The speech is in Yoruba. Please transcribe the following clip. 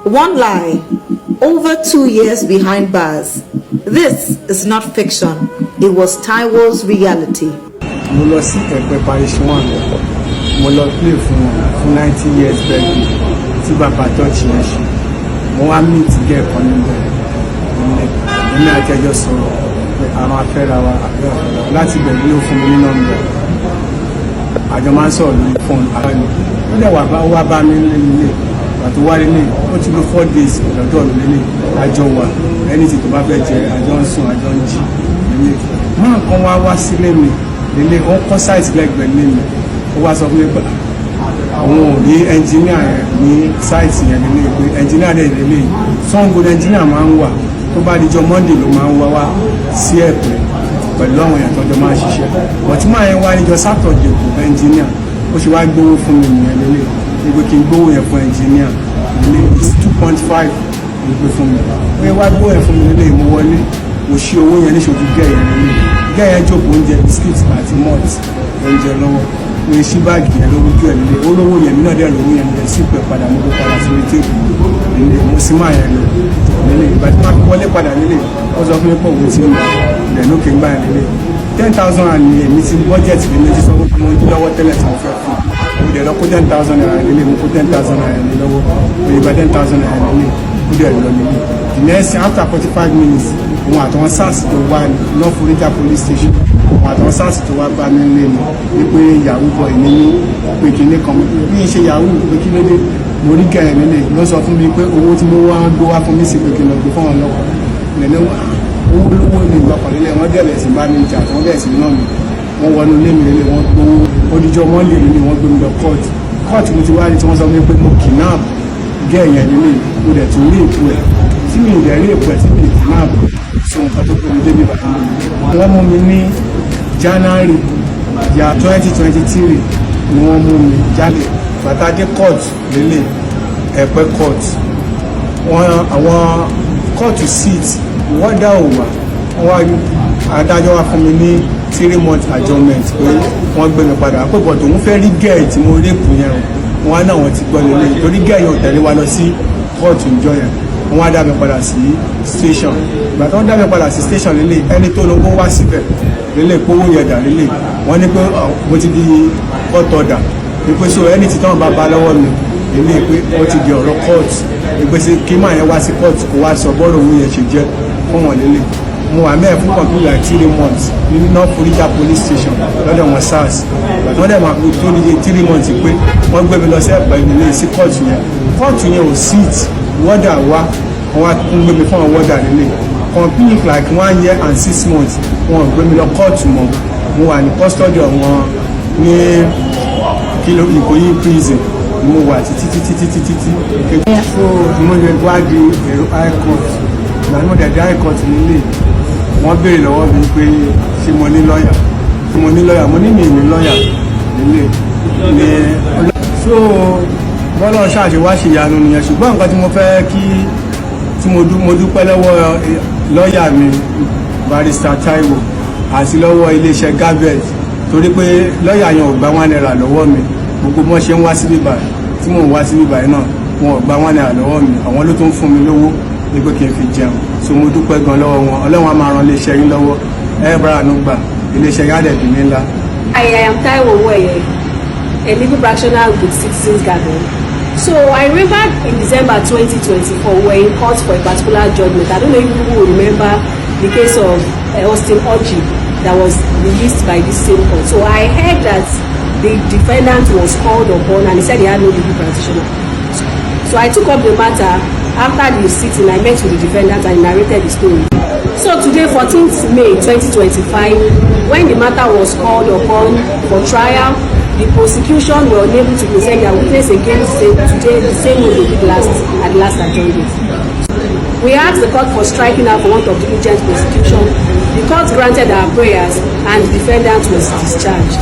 One lie, over 2 years behind bars. This is not fiction. It was Taiwo's reality. Mo lọ sí Ẹ̀pẹ́ Parish One, mo lọ play fún wọn fún 90 years birthday tí bàbá church yẹn ṣe. Mo wá meet girl kan níbẹ̀ nílẹ̀. Èmi àti ẹ jọ sọ̀rọ̀ pé àwọn afẹ́ra wa, àfẹ́ra wa. Láti bẹ̀rẹ̀ ló fún mi ní nọ́mbà, a jọ máa ń sọ̀rọ̀ lórí fóònù. Àwọn ẹni ó dẹ̀ wá bá mi nílé nílé. Pàtó wá nílé, ó ti lò 4 days lọ́dọ̀ mi nílé. A jọ wà, ẹni tí tó bá fẹ́ jẹ, a jọ ń sùn, a jọ ń jí nílé. Máa kan wá wá sílé mi nílé, ó ń kọ́ site lẹ́gbẹ̀ẹ́ nílé mi. Ó wá sọ fún mi pé àwọn ò rí engineer yẹn ní site yẹn nílé, pé engineer dẹ̀ nílé. Sango ní engineer máa ń wà. Tó bá dijọ́ Monday ló máa ń wá wá sí Ẹ̀pẹ́ pẹ̀lú àwọn èèyàn tọ́jọ́ máa ń ṣiṣẹ́. But máa yẹn wá níjọ́ Saturday, kò bá engineer. Ó ṣe wá gbówó fún mi nìyẹn lélẹ̀, wípé kí n gbówó yẹn fún engineer nílé. It's 2.5 ló gbé fún mi. Ó yẹ wá gbówó yẹn fún mi nílé. Mo wọlé, mo ṣí owó yẹn níṣojú girl yẹn nílé. Girl yẹn jókòó, oúnjẹ, biscuit àti malt oúnjẹ lọ́wọ́. Mo ṣí báàgì yẹn lójú ẹ̀ nílé. Ó lówó yẹn, mi náà dẹ̀ lówó yẹn nílẹ̀ sípò ẹ̀ padà. Mo kó padà sórí table nílé. Mo sì máa yẹn lọ nílé. Ìgbà tí wọ́n fi wọlé padà nílé, ó sọ fún mi pé òun ti ń lọ ilẹ̀ lókè ń gbà yẹn nílé. 10,000 and èmi ti budget mi méjì sọ fún mi lọ́wọ́ tẹ́lẹ̀ tí mo fẹ́ fún. Mo dẹ̀ lọ kó ₦10,000 nílé. Mo kó ₦10,000 ní lọ́wọ́. Mo lè gba ₦10,000 nílé, ó dẹ̀ lọ nílé. The next, after 45 minutes, òun àtàwọn SARS tó wá ní North Florida Police Station, òun àtàwọn SARS tó wá bá mi nílé ni wípé yahoo boy ní mí, pé kinní kan bí n ṣe yahoo, pé kí ló dé. Mo rí girl nílé ló sọ fún mi pé owó tí mo wá gbé wá fún mi sí, pé kí n lọ gbé fún àwọn ọlọ́pàá lẹ́nu. Owó olówó ní ìgbàpọ̀ nílẹ̀. Wọ́n dẹ̀bẹ̀ sí bá mi jà, wọ́n bẹ̀rẹ̀ sí náà mi. Wọ́n wọnú ilé mi lélẹ̀, wọ́n gbowó. Odijọ́ Monday nílé, wọ́n gbé mi lọ court. Court mo ti wá ní tí wọ́n sọ fún mi pé mo kidnap girl yẹn nílé, mo dẹ̀ tún rí èkó ẹ̀ tí mi ì dẹ̀ rí èkó ẹ̀ tí mi ì kidnap. So nǹkan tó gbé mi débi bàtà mi, wọ́n mú mi ní January ya 2023 ni wọ́n mú mi jálè. Bàtà dé court lélẹ̀, Ẹ̀pẹ́ court, wọ́n àwọn court sit, wọ́dà ò wá. Wọ́n wá, adájọ́ wá fún mi ní 3 months adjournment, pé wọ́n gbé mi padà, pé but òun fẹ́ rí girl tí mo rape yẹn o. Wọ́n á náà wọ́n ti gbọ́ lélẹ̀, torí girl yẹn ò tẹ̀lé wa lọ sí kóòtù ìjọ yẹn. Wọ́n wá dá mi padà sí station. Ìgbà tó ń dá mi padà sí station lélẹ̀, ẹni tó lówó wá síbẹ̀ lélẹ̀, pówó yẹn dà lélẹ̀. Wọ́n ní pé mo ti di court order, wípé so ẹni tí táwọn bá bá lọ́wọ́ mi lélẹ̀, pé ó ti di ọ̀rọ̀ court, wípé sí kí máa yẹn wá sí court kó wá sọ bọ́ọ̀rọ̀ òun yẹn ṣe jẹ́ fún wọn lélẹ̀. Mo wà mẹ́ẹ̀ fún complete like 3 months ní North Florida Police Station lọ́dọ̀ wọn SARS. Ìgbà tí wọ́n dẹ̀ máa fi tó ní 3 months pé wọ́n gbé mi lọ sí Ẹ̀pẹ́ nílé, sí kóòtù yẹn. Kóòtù yẹn ò sit, wọ́dà wá, wọ́n wá tún gbé mi fún àwọn wọ́dà nílé. Complete like 1 year and 6 months, wọn ò gbé mi lọ kóòtù mọ́. Mo wà ní custody wọn ní kìlọ̀ Ìkòyí Prison ni mo wà títí títí títí títí. So mo lè wá di èrò high court. Ìgbà tí mo dẹ̀ dé high court nílé, wọ́n béèrè lọ́wọ́ mi pé ṣé mo ní lọ́ọ̀yà, ṣé mo ní lọ́ọ̀yà. Mo ní mi ní lọ́ọ̀yà nílé ní. So bọ́lá ṣáàṣì wá ṣe ìyanu nìyẹn. Ṣùgbọ́n nǹkan tí mo fẹ́ kí tí mo dúpẹ́ lọ́wọ́ lọ́ọ̀yà mi, Barrister Taiwo, àti lọ́wọ́ iléeṣẹ́ Gabet, torí pé lọ́ọ̀yà yẹn ò gba ₦1 lọ́wọ́ mi. Gbogbo bọ́n ṣe ń wá síbí báyìí, tí mò ń wá síbí báyìí náà, wọn ò gba ₦1 lọ́wọ́ mi. Àwọn ló tún fún mi lówó ní pé kí n fi jẹun. So mo dúpẹ́ gan lọ́wọ́ wọn. Ọlọ́run á máa ran iléeṣẹ́ yín lọ́wọ́. Ẹ bára nu gbà, iléeṣẹ́ yín á dẹ̀ dùn ní ńlá. I am Taiwo Owoeye, a legal practitioner with Citizens Gathering. So I remember in December 2024, we were in court for a particular judgment. I don't know if people will remember the case of Austin Oji that was released by this same court. So I heard that the defendant was called upon and he said he had no legal practitioner. So I took up the matter. After the sitting, I met with the defendant and narrated the story. So today, 14th May 2025, when the matter was called upon for trial, the prosecution were unable to present their witness again today, the same way they did last at the last adjournment. We asked the court for striking out for want of diligent prosecution. The court granted our prayers and the defendant was discharged.